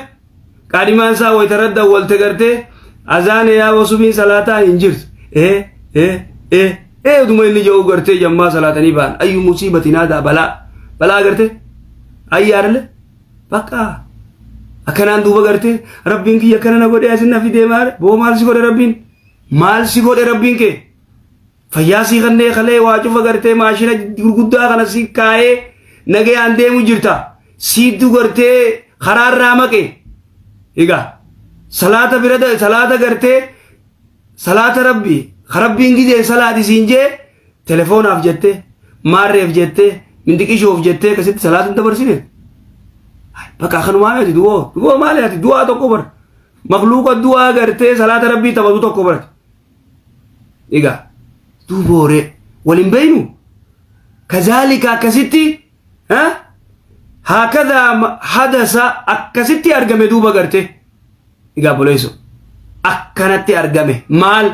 qaadhimaan isaa wayita irra dawwalte gartee azaane yaaboo subiin salaataa hin jirtu. Ee ee ee ee oduma inni jedhu gartee jammaa salaatanii ba'an ayyu musiibatin haadaa balaa balaa gartee ayyaarle bakka akkanaan duuba gartee rabbiin kiyya akkana na godhee asin na fidee maal boo maal si godhe rabbiin maal si godhe rabbiin kee Fayyaa sii kannee kalee waa cufa gartee maashina gurguddaa kana si kaayee nagayaan deemu jirta. Siittu gartee karaarraa maqe. Egaa salaata bira salaata gartee salaata rabbi rabbiin gizeen salaati siin jee telefoonaaf jettee maarreef jettee mindiqishoof jettee akkasitti salaata hin dabarsine. Bakka kanumaa ati du'oo du'oo maali ati du'aa tokko bar makluuqa du'aa gartee salaata rabbii taphatu tokko barate. Egaa duuba horee wal hin beeynu kazaalika akkasitti haakadaa hadasa akkasitti argame duuba garte egaa boleessu akkanatti argame maal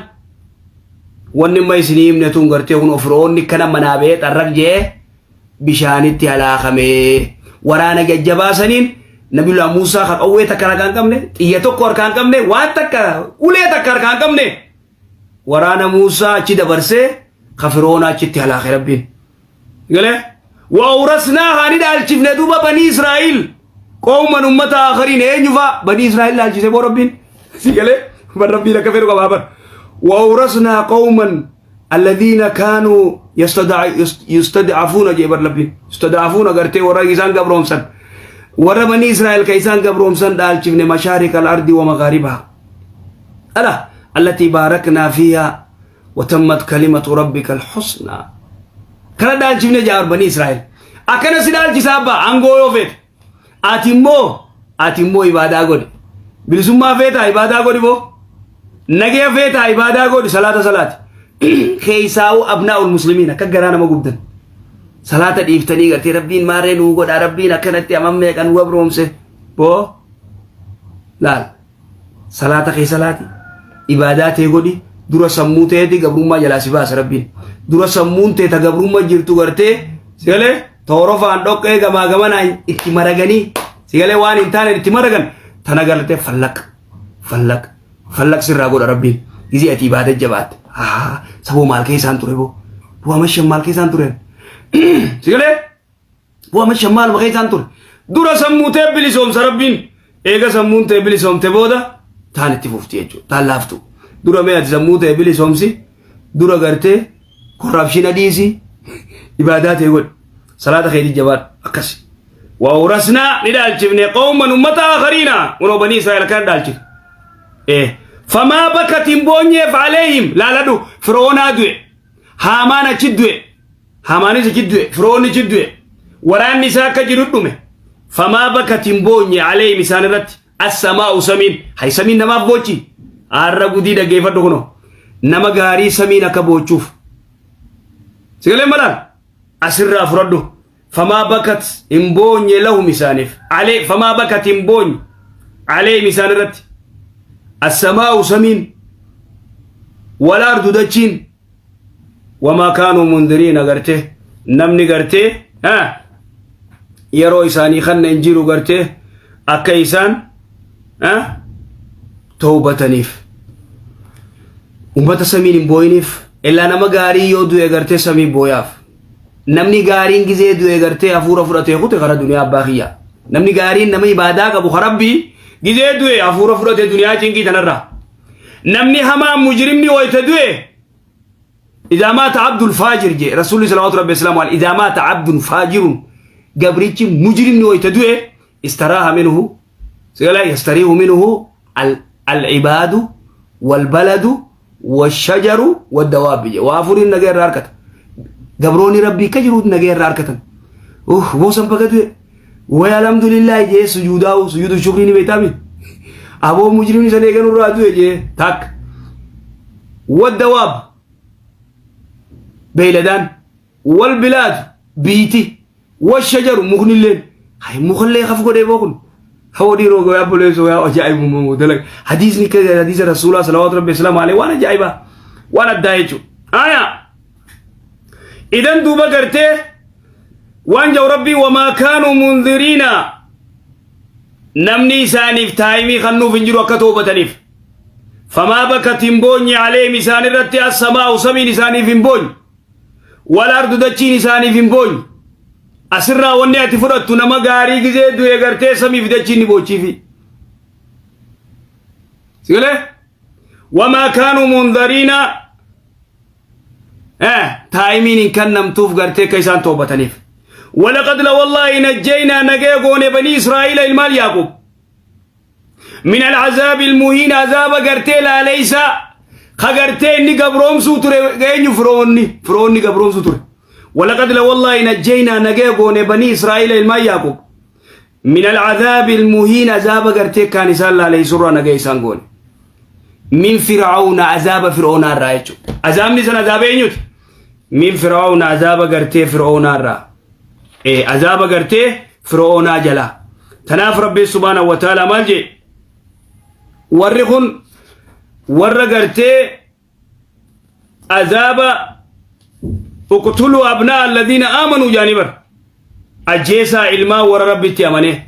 wanni amma isinii himne tun gartee kun ofroonni kana manaa ba'ee xarraq jee bishaanitti halaakame waraana jajjabaa saniin nabiyullah Muusaa ka qawwee takka harkaa hin qabne xiyya tokko harkaa hin qabne waan takka ulee takka harkaa hin qabne waraana Muusaa achi dabarsee ka Firoona achitti halaake rabbiin. Galee wa'awrasnaahaa ni dhaalchifne duuba banii Israa'iil qooman ummata aakhariin eenyu fa'a banii Israa'iil dhaalchise boo rabbiin si galee bar rabbiin akka fedhu qabaa bar wa'awrasnaa qooman alladhiina kaanuu yustadcafuuna jee bar rabbiin yustadcafuuna gartee warra isaan gabroomsan warra banii Israa'el ka isaan gabroomsan dhaalchifne mashaariqa al-ardi wa maghaaribaha ala allatii baaraknaa fiihaa watammat kalimatu rabbika al-husnaa kana dhaalchifne jaa banii Israa'el akkana si dhaalchisa abbaa aangoo yoo feete Ati immoo ati immoo ibaadaa godhi. Bilisummaa feetaa ibaadaa godhi boo. Nagaya feetaa ibaadaa godhi salaata salaati. Keessaa'uu abnaa'ul muslimiin akka garaa nama gubdan. Salaata dhiiftanii gartee rabbiin maarree nuu godha rabbiin akkanatti amam meeqa nu gabroomse boo. Laal salaata kee salaati ibaadaa tee godhi dura sammuu teeti gabrummaa jalaa si baasa rabbiin. Dura sammuun tee ta gabrummaa jirtu gartee si galee. Toorofaan dhoqqee gamaa gamanaan itti maraganii sigalee waan hin taane itti maragan tana gartee fallaq fallaq fallaq sirraa godha Rabbiin. Gizee ati ibaada jabaatte. Haa saboo maal keessaan ture boo? Bu'aa mashan maal keessaan ture? Sigalee bu'aa mashan maaluma keessaan ture? Dura sammuu tee bilisoomsa Rabbiin. Eega sammuun tee bilisoomte booda taan itti fufti jechuudha. Taan laaftu. Dura mee ati sammuu tee bilisoomsi dura gartee korraapshina dhiisi ibaadaa tee godhi. Salaata keetii jabaadhu akkasi. Wawrasnaa ni dhaalchifne qawman ummata akhariina kunoo banii Israa'el kana dhaalchifne. Eh famaa bakat hin boonyeef aleehim laaladhu firoonaa du'e haamaan achi du'e Haamaanis achi du'e, Firoonni achi du'e, waraanni isaa akka jiru dhume. Famaa bakat hin boonye aleeyhim isaan irratti assamaa'u samiin. Hay samiin namaaf boochi. Arra gudii dhaggeeffadhu kunoo. Nama gaarii samiin akka boochuuf. Sigalee malaan asirraa fudhadhu. Famaa bakat hin boonye lahum isaaniif. Alee famaa bakat hin boonye aleeyhim isaan irratti. Assamaa'u samiin. Wal ardu dachiin. Wamaa kaanuu mundiriin agartee namni gartee yeroo isaanii kanna hin jiru gartee akka isaan towbataniif ummata samiin hin booyiniif illaa nama gaarii yoo du'e gartee samii booyaaf namni gaariin gizee du'e gartee hafuura fudhatee kute kara duniyaa abbaa kiyya namni gaariin nama ibaadaa qabu karabbii gizee du'e hafuura fudhatee duniyaa cinqii tanarraa Namni hamaan mujrimni wayta du'e idaa maata abdul faajir jee rasuulli salawaatu rabbi islaamu alaihi idaa maata abdun faajirun gabrichi mujrimni wayta du'e istaraaha minhu sigala yastariihu minhu al ibaadu wal baladu washajaru waddawaabbi jee waa afuriin nagaa irraa harkata gabroonni rabbii akka jiruut nagaa irraa harkatan boosan baga du'e Way alhamdulillah jee sujuudaa'u sujuudu shukrii ni beektaami. Aboo mujrimni san eegan irraa du'e jee takka. Waddawaab beeyladaan wal bilaadu biiti washajaru muknilleen hay mukallee kaf godhee boo kun. Hawwa dhiiroo goyaa buleessoo yaa ajaa'ibuma dalag hadiisni hadiisa rasuulaa salawaatu rabbi islaamu alayhi waan ajaa'ibaa waan addaa jechuudha. Aya idan duuba gartee waan jau rabbii wamaa kaanuu mundiriina namni isaaniif taayimii kannuuf hin jiru akka toobataniif famaa bakat hin boonye aleehim isaan irratti assamaa'u samiin isaaniif hin boonye wal ardu dachiin isaaniif hin boonye asirraa wanni ati fudhattu nama gaarii gizee du'e gartee samiif dachiin ni boochiifi sigalee wamaa kaanuu mundariina Taayimiin hin kannamtuuf gartee akka isaan toobataniif. Walaqad la wallaahi najjaynaa nagaya goone banii Israa'iila ilmaan Yaaqub. Min al'azaabi almuhiin azaaba gartee laaleysaa ka gartee inni gabroomsuu ture eenyu firoonni firoonni gabroomsuu ture. Walaqad la wallaahi najjaynaa nagaya goone banii Israa'iila ilmaan Yaaqub. Min al'azaabi almuhiin azaaba gartee kaan isaan laaleysurraa nagaya isaan goone. Min fir'aawna azaaba fir'oonaa irraa jechuudha. Azaabni san azaaba eenyuti? Min fir'aawna azaaba gartee fir'oonaa irraa. Ee azaaba gartee fir'oonaa jalaa. Tanaaf Rabbiin subhaanahu wa ta'ala maal jee? Warri kun warra gartee azaaba uqtuluu abnaa alladhiina aamanuu jaanii bar ajjeesaa ilmaan warra rabbitti amanee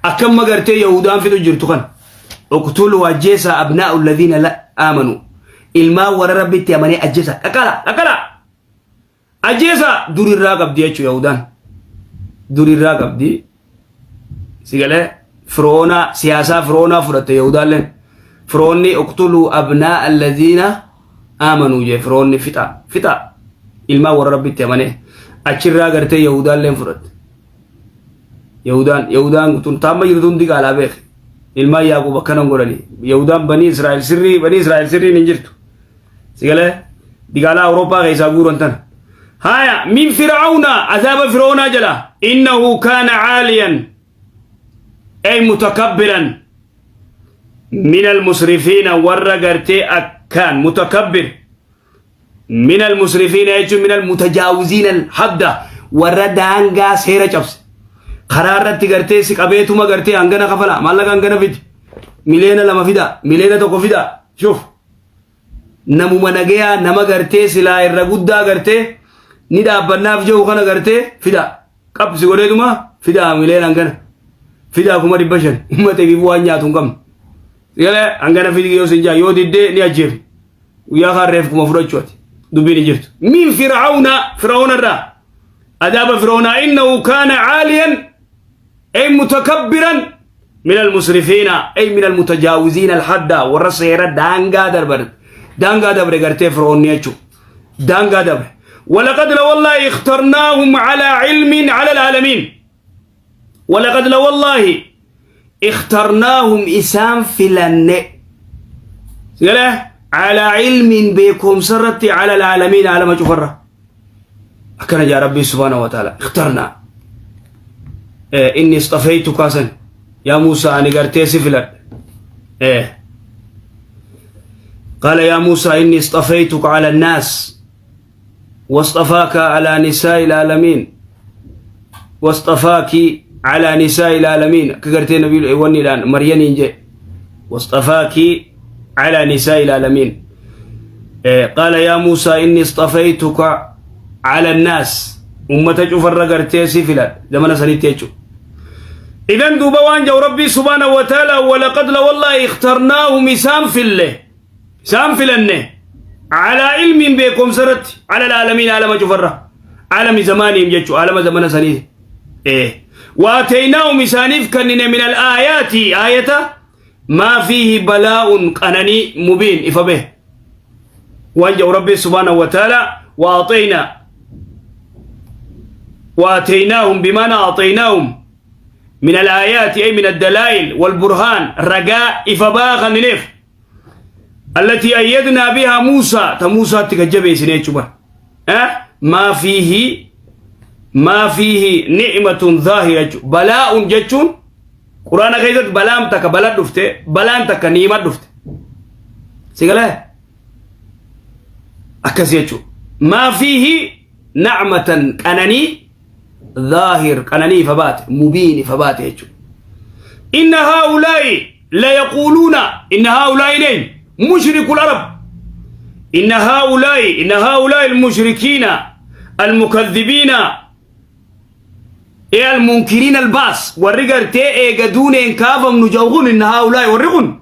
akkamma gartee yahudaan fixu jirtu kan uqtuluu ajjeesaa abnaa alladhiina aamanuu ilmaan warra rabbitti amanee ajjeesaa dhaqala dhaqala Ajjeesaa durirraa qabdi jechuudha Yahudaan. Durirraa qabdi. Sigalee firoonaa siyaasaa firoonaa fudhatte Yahudaalleen. Firoonni uqtuluu abnaa alladhiina aamanuu jee firoonni fixaa fixaa ilmaan warra rabbitti amanee achirraa gartee Yahudaalleen fudhatte. Yahudaan Yahudaan tun taamma jirtu hundi qaalaa beek. Ilmaan Yaaqub akkana hin godhani. Yahudaan banii Israa'el sirrii banii Israa'el sirriin hin jirtu. Sigalee digaalaa Awurooppaa keessaa guuran tana. Haya min fir'auna azaaba fir'aunaa jala innahu kaana caaliyan ay mutakabbiran min almusrifiina warra gartee akkaan mutakabbir min almusrifiina jechuun min almutajaawiziina alhadda warra daangaa seera cabse karaa irratti gartee si qabeetuma gartee hangana kafala maallaqa hangana fidi miliyoona 2 fida miliyoona 1 fida shuf namuma nagayaa nama gartee silaa irra guddaa gartee ni dhaabbannaaf jiru kana gartee fida. Qabsi godheetuma fidaa mileen hangana. Fidaa 500,000 uummata ifiif waan nyaatu hin qabne. Galee hangana fidi yoo sin jaa yoo diddee ni ajjeefne. Guyyaa kaan reef kuma fudhachuu ati. Dubbiin hin jirtu. Min fir'aawna fir'aawna irraa. Adaaba fir'aawnaa innahu kaana caaliyan ay mutakabbiran min almusrifiina ay min almutajaawiziina alhadda warra seera daangaa darban daangaa dabre gartee fir'oonni jechuudha. Daangaa dabre. Walaqad la wallaahi ikhtarnaahum calaa cilmin cala alaalamiin. Walaqad la wallaahi ikhtarnaahum isaan filanne. Galee calaa cilmin beekumsa irratti cala alaalamiin aalama cufarra. Akkana jaa Rabbii subhaanahu wa ta'ala ikhtarnaa. Inni istafeeytu kaasan yaa Muusaa ani gartee si filadhe. قال يا موسى إني اصطفيتك على الناس واصطفاك على نساء العالمين واصطفاك على نساء العالمين كغرتي نبي وني الآن مريم إنجي واصطفاك على نساء العالمين. قال يا موسى إني اصطفيتك على الناس أمة شوف غرتي سفلا زمن سنتيجو. إذن دوبا وان ربي سبحانه وتعالى ولقد لوالله اخترناهم إسام في الله إسام في لنه على علم بكم سرت على العالمين عالم جفرة عالم زمانهم يجو عالم زمان سنيه. إيه واتيناهم إسانيف كنن من الآيات آية ما فيه بلاء قنني مبين إفبه وان ربي سبحانه وتعالى وآتيناهم بمعنى أعطيناهم من الآيات أي من الدلائل والبرهان رجاء إفباغ نلف التي أيدنا بها موسى تموسى تكجبه سنيتشبه ما فيه نعمة ظاهرة بلاء جتشون قرآن كيزت بلام تك بلا دفته بلام تك نعمة دفته سيقاله أكسيتشو ما فيه نعمة أنني ظاهر قناني فبات مبين فبات يجو. إن هؤلاء لا يقولون إن هؤلاء لين مشرك العرب إن هؤلاء المشركين المكذبين إيه المنكرين الباس والرجال تي إيه قدون إن كافم نجوغون إن هؤلاء والرجل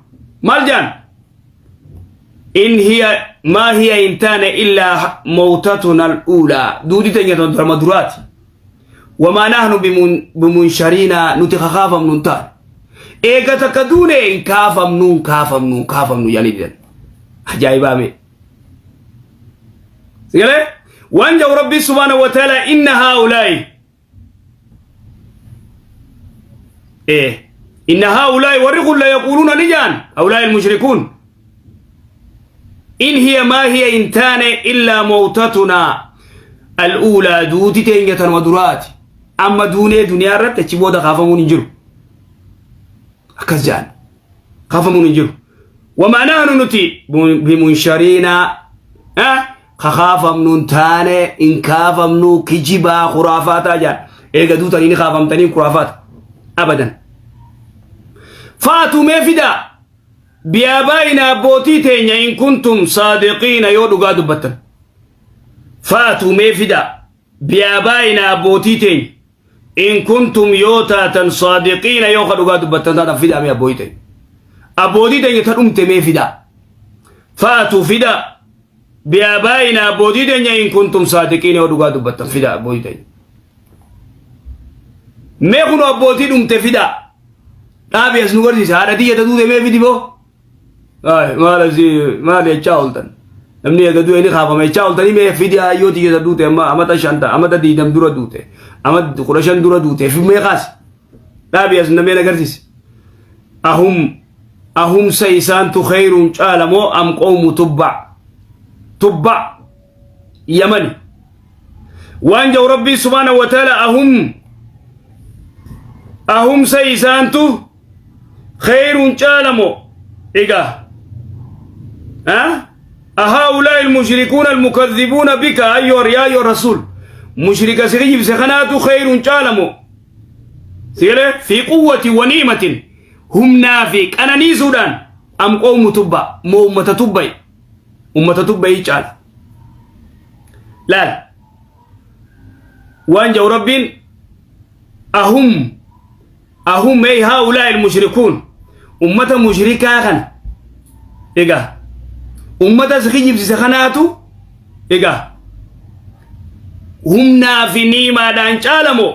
مالجان إن هي ما هي إنتان إلا موتتنا الأولى دودي تنيا مدرات وما نحن بمنشرين نتخافم ننتان إيغا تكدون إن كافم نون كافم نون كافم نون يعني دين عجائب أمي سيقول وانجو ربي سبحانه وتعالى إن هؤلاء إيه إن هؤلاء ورقوا لا يقولون لجان هؤلاء المشركون إن هي ما هي إنتان إلا موتتنا الأولى دوتي تنجة ودرات أما دوني دنيا رت تشبودا خافمون ينجرو أكزجان خافمون ينجرو وما نحن نتي بمنشرين خافمون تاني إن كافمنو كجبا خرافات أجان إيجا دوتاني خافم تاني خرافات أبدا فاتوا مفدا بآبائنا بوتي تينيا إن كنتم صادقين يودو قادو بطن فاتوا مفدا بآبائنا بوتي تينيا إن كنتم يوتاتا صادقين يوخدو قادو بطن تاتا فدا مي أبوتي تينيا أبوتي تينيا تنوم تمي فدا فاتوا فدا بآبائنا بوتي تينيا إن كنتم صادقين يودو قادو بطن فدا أبوتي تينيا ميخونو أبوتي دوم تفدا dhaabi as nu garsiisa haadha tiyya tatuu deemee fidi boo maal asii maal jechaa ooltan namni eega du'e ni kaafama jechaa ooltanii mee fidi hayyoo tiyya ta duute amma amata shanta amata 20 dura duute amata 15 dura duute fi mee kaasi dhaabi as namee agarsiise ahum sa isaantu khayrun caalamoo am qawmu tubba yamani waan jau rabbii subhaanahu wa ta'ala ahum sa isaantu خير شالمو إيجا ها أهؤلاء المشركون المكذبون بك أيها يا أيها الرسول مشرك سيجيب سخنات خير شالمو سيله في قوة ونعمة هم نافك أنا نيسودان أم قوم تبا مو أمة تبي أمة تبي شال لا وان جو ربين Ahum ahum ey haa'ulaa ilmushrikuun ummata mushrikaa kana egaa ummata si kijibsise kanaatu egaa humnaa fi niimaadhaan caalamo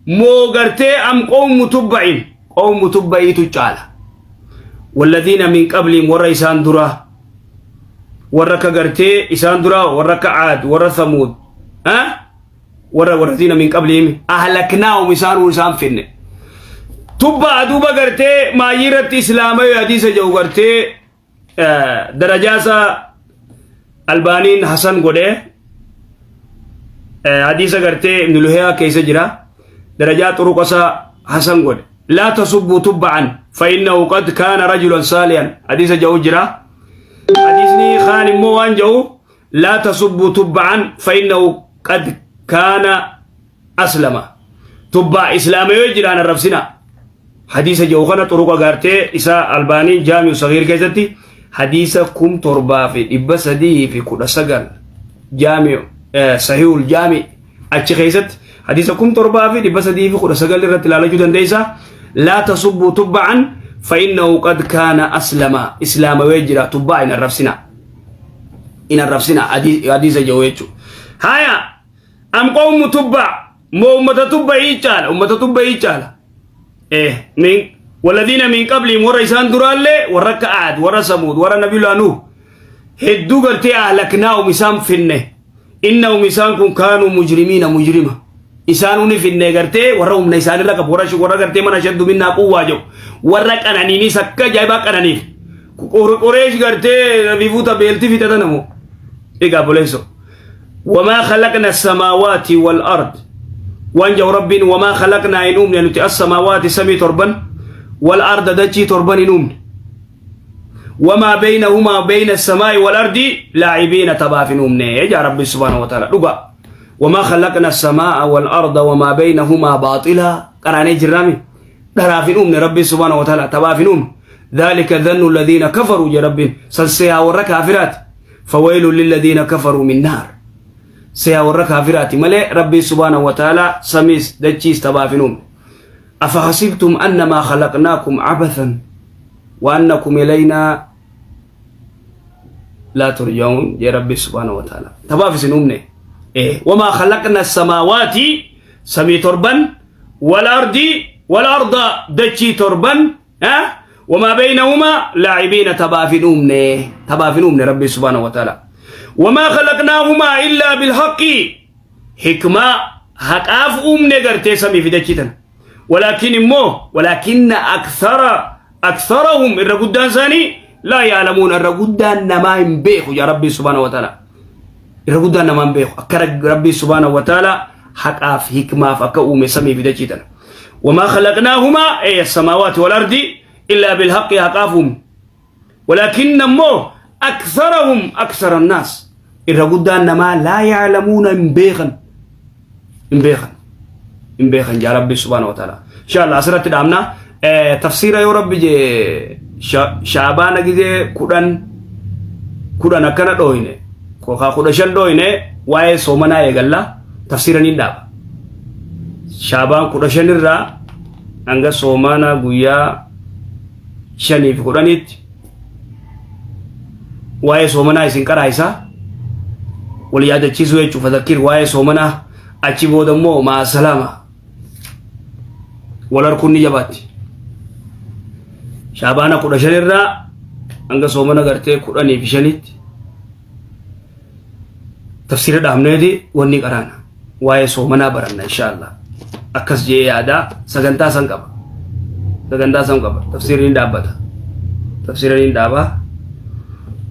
moo gartee am qawmu tubba'in qawmu tubba'iitu caala walladhiina min qabliim warra isaan duraa warra akka gartee isaan duraa warra akka aad warra samuud ah? Warra warraziina min qabliim ahlaknaahum isaanuu isaan finne tubbaa duuba gartee maayyii irratti islaama yoo hadiisa jedhu gartee darajaasa albaaniin hasan godhee hadiisa gartee ibnu luheyaa keessa jira darajaa xuruqasa hasan godhe laa tasubbuu tubba'an fa innahu qad kaana rajulan saalihan hadiisa jedhu jira. Hadiisni kaan immoo waan jedhu laa tasubbuu tubba'an fa innahu qad kaana aslama tubbaa islaama yoo jiraan arrabsina hadiisa jedhu kana xuruqa gaartee isaa albaaniin jaamiu sagiir keessatti hadiisa 7319 jaamiu sahiihul jaami achi keessatti hadiisa 7319 irratti ilaalachuu dandeessa. Laa tasubbuu tubba'an fa innahu qad kaana aslama islaama yoo jira tubbaa hin arrabsina hin arrabsina hadiisa jedhu jechuudha. Haya am qawmu tubba moo ummata tubba caala ummata tubba caala. Eh min walladhiina min qabliim warra isaan duraallee warra akka Aad warra Samuud warra Nabiyyullaa Nuh hedduu gartee ahlaknaahum isaan finne innahum isaan kun kaanuu mujrimiina mujrima isaanuu ni finne gartee warra humna isaanirra qabu warra warra gartee mana shaddu minnaa quwwaa jedhu warra qananiinis akka ajaa'ibaa qananiif Qureesh gartee bifuuta beelti fixatan ammoo egaa boleesso wamaa khalaqna samaawaati wal ard waan jedhu rabbiin wamaa khalaqnaa hin uumne nuti as samaawaati samii torban wal arda dachii torban hin uumne wamaa baynahumaa bayna samaa'i wal ardi laa'ibiina taphaaf hin uumne jaa rabbi subhaanahu wa ta'ala dhugaa wamaa khalaqna samaa'a wal arda wamaa baynahumaa baaxilaa qaraanee jirraami dharaaf hin uumne rabbi subhaanahu wa ta'ala taphaaf hin uumne ذلك ظن الذين كفروا يا رب سنسيها ورا كافرات فويل للذين كفروا من نار سيها ورا كافرات ملي ربي سبحانه وتعالى سميس دجيس تباف hin uumne أفحسبتم أنما خلقناكم عبثا وأنكم إلينا لا ترجعون يا ربي سبحانه وتعالى تباف sin uumne إيه وما خلقنا السماوات سمي تربا والأرض والأرض دجي تربا ها وما بينهما لاعبين taphaaf hin uumne taphaaf hin uumne ربي سبحانه وتعالى وما خلقناهما إلا بالحق حكمة haqaaf uumne gartee samii fi dachii tana ولكن immoo ولكن أكثرهم irra guddaan isaanii لا يعلمون irra guddaan namaa hin beeku yaa rabbi subhaanahu wa ta'ala irra guddaan namaa hin beeku akka rabbi subhaanahu wa ta'ala haqaaf hikmaaf akka uume samii fi dachii tana وما خلقناهما أي السماوات والأرض إلا بالحق haqaaf uume ولكن immoo أكثرهم أكثر الناس irra guddaan namaa لا يعلمون hin beekan hin beekan hin beekan jaa rabbi subhaanahu wa ta'ala insha Allah asirratti dhaabna. Tafsiira yoo rabbi jee shaabaana gizee 10 10 akkana dhooyne kokaa 15 dhooyne waa'ee soomanaa eegalla tafsiira niin dhaaba shaabaan 15 irraa hanga soomanaa guyyaa 5 fi 10tti waa'ee soomanaa isin qaraayisa wal yaadachiisuu jechuuf fadakkir waa'ee soomanaa achi booda immoo maa salaama wal harkuun ni jabaatti. Shaabaana 15 irraa hanga soomana gartee 10 fi 5tti tafsiira dhaabneeti wanni qaraana waa'ee soomanaa baranna inshaallah akkas jee yaadaa sagantaa san qaba sagantaa san qaba tafsiirri ni dhaabbata tafsiira ni dhaabaa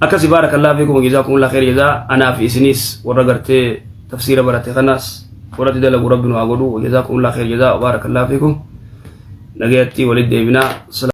akkasi. Baarakallah fiikum, jazaakumullah khayr jazaa. Anaa fi isinis warra gartee tafsiira barate kanaas warratti dalagu rabbi nu haa godhu. Jazaakumullah khayr jazaa, baarakallah fiikum. Nagayatti walitti deebinaa.